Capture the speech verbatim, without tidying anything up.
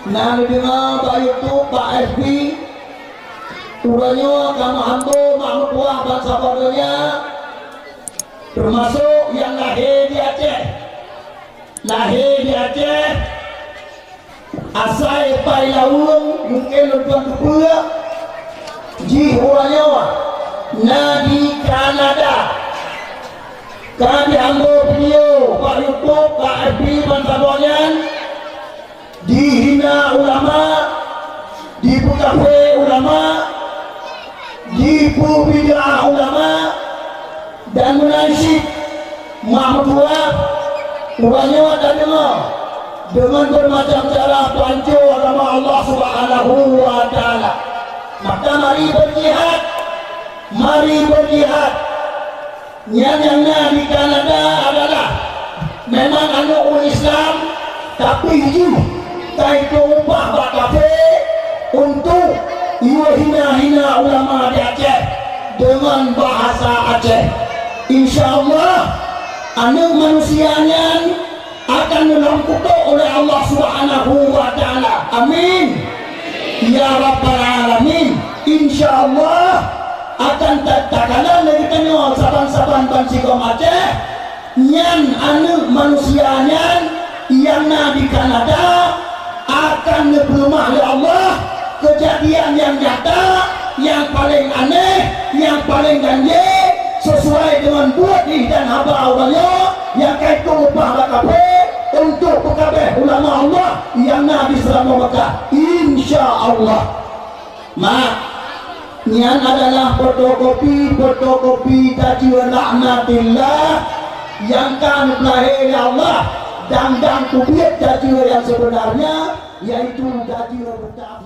Na neudeungoe bak YouTube, bak F B, uroe nyoe ka meuhambô mak meutuwah bansaboh donya, teumasok nyang lahé di Aceh. Lahé di Aceh, asai pai laweueng, mungken lôn tuan teupeue, jih uroe nyoe na di Kanada. Ka jihambô video bak YouTube, bak F B bansaboh nyan, jihina ulama, jipeukafé ulama, jipeubid'ah ulama, dan meunan cit mak meutuwah, uroe nyoe tadeungoe deungon beumacam cara peuhanco agama Allah Subhanahu wa Ta'ala. Maka mari beujihad, mari beujihad. Nyan nyang na di Kanada adalah memang aneuëk ureuëng Islam, tapi jih ka jiteupeue upah bak kafé untuk jiyue hina-hina ulama di Aceh deungon bahasa Aceh. Insya Allah, aneuëk manusia nyan akan neulhom kutok uleh Allah Subhanahu wa Ta'ala. Amin, ya Rabbal Alamin. Insya Allah, akan ta-, takalon lé geutanyoe saban-saban bansigom Aceh, nyan aneuëk manusia nyan nyang na di Kanada akan neupeuleumah lé Allah. Keujadian nyang nyata, nyang paleng aneh, nyang paleng ganjé, sisuai deungon buet jih dan haba uroe nyoe, nyang ka jiteupeue upah bak kafé untuk peukabeh ulama Allah nyang na di Seuramoe Meukah. Insya Allah. Mak, nyan adalah fotokopi-fotokopi tajieue laknatillah nyang ka neupeulahé lé Allah, dan, dan keubiet tajieue nyang seubeunarnya, yaitu tajieue beutah.